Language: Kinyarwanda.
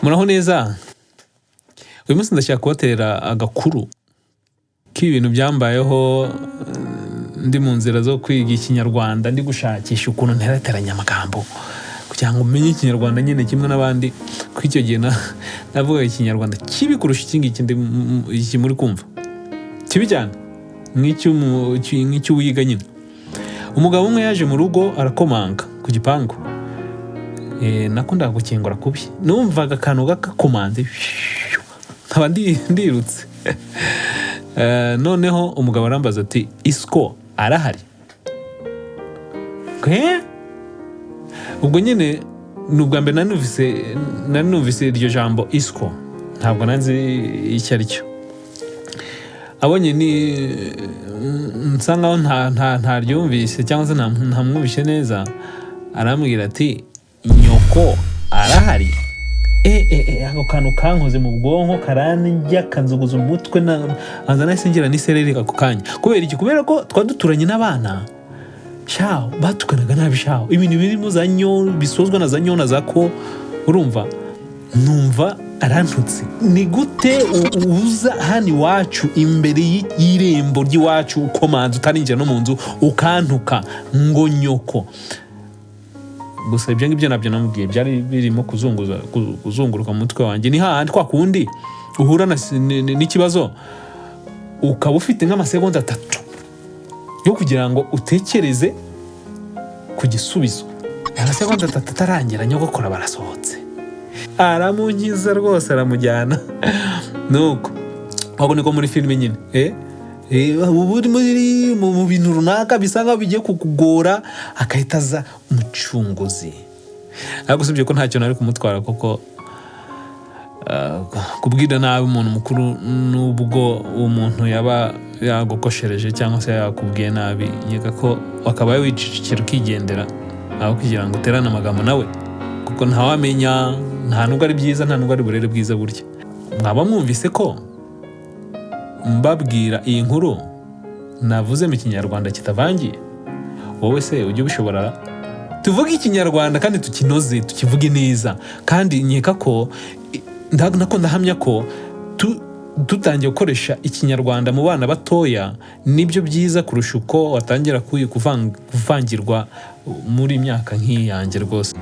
Muraho neza. Uyu munsi ndashaka kubatera agakuru k'ibintu byambayeho ndi mu nzira zo kwiga Ikinyarwanda, ndi gushakisha ukuntu nterateranya amagambo kugira ngo umenye Ikinyarwanda nyine kimwe n'abandi, kuko icyo gihe navugaga Ikinyarwanda kibi kurusha iki ngiki iki muri kumva, kibi cyane nk'icy'uwiga nyine. Umugabo umwe yaje mu rugo arakomanga ku gipangu. Nakundaga gukingura kubi, numvaga akantu gakakomanze nkaba ndirutse. Noneho umugabo arambaza ati: "Isiko arahari?" Eh? Ubwo nyine ni ubwa mbere nari numvise iryo jambo "isiko", ntabwo nanzi icyo ari cyo. Abonye ni nsa nkaho ntaryumvise cyangwa se ntamwumvise neza, arambwira ati: "Nyoko arahari?" Ako kantu kankoze mu bwonko, karandya, kanzuguza umutwe, na nahise ngira n'isereri ako kanya. Kubera iki? Kubera ko twari duturanye n'abana shaho batukanaga nabi shaho, ibintu birimo za nyo, bisozwa na za nyo na za ko. Urumva, numva arantutse. Ni gute uza hano iwacu, imbere y'irembo ry'iwacu, ukomanza, utarinjira no mu nzu, ukantuka ngo nyoko? Gusa ibyo ngibyo nabyo namubwiye byari birimo kuzunguruka mu mutwe wanjye. Ni hahandi kwa kundi uhura n'ikibazo, ukaba ufite nk'amasegonda 3 yo kugira ngo utekereze ku gisubizo. Amasegonda 3 atarangira, nyogokora barasohotse, aramunkiza rwose, aramujyana. Nuko ahubwo niko muri filime nyine, uba uri mu bintu runaka bisa nkaho bigiye kukugora, agahita aza umucunguzi. Ariko usibye ko ntacyo nari kumutwara, kuko kubwira nabi umuntu mukuru, nubwo umuntu yaba yagukoshereje cyangwa se yakubwiye nabi, nkeka ko wakabaye wicecekera ukigendera, aho kugira ngo uterane amagambo nawe, kuko ntawamenya. Nta nubwo ari byiza, nta nubwo ari uburere bwiza burya. Mwaba mwumvise ko mbabwira iyi nkuru navuze mu Kinyarwanda kitavangiye. Wowe se ujya ubishobora? Tuvuge Ikinyarwanda kandi tukinoze, tukivuge neza. Kandi nkeka ko nako ndahamya ko dutangiye gukoresha Ikinyarwanda mu bana batoya nibyo byiza kurusha uko watangira kuvangirwa muri myaka nk'iyanjye rwose.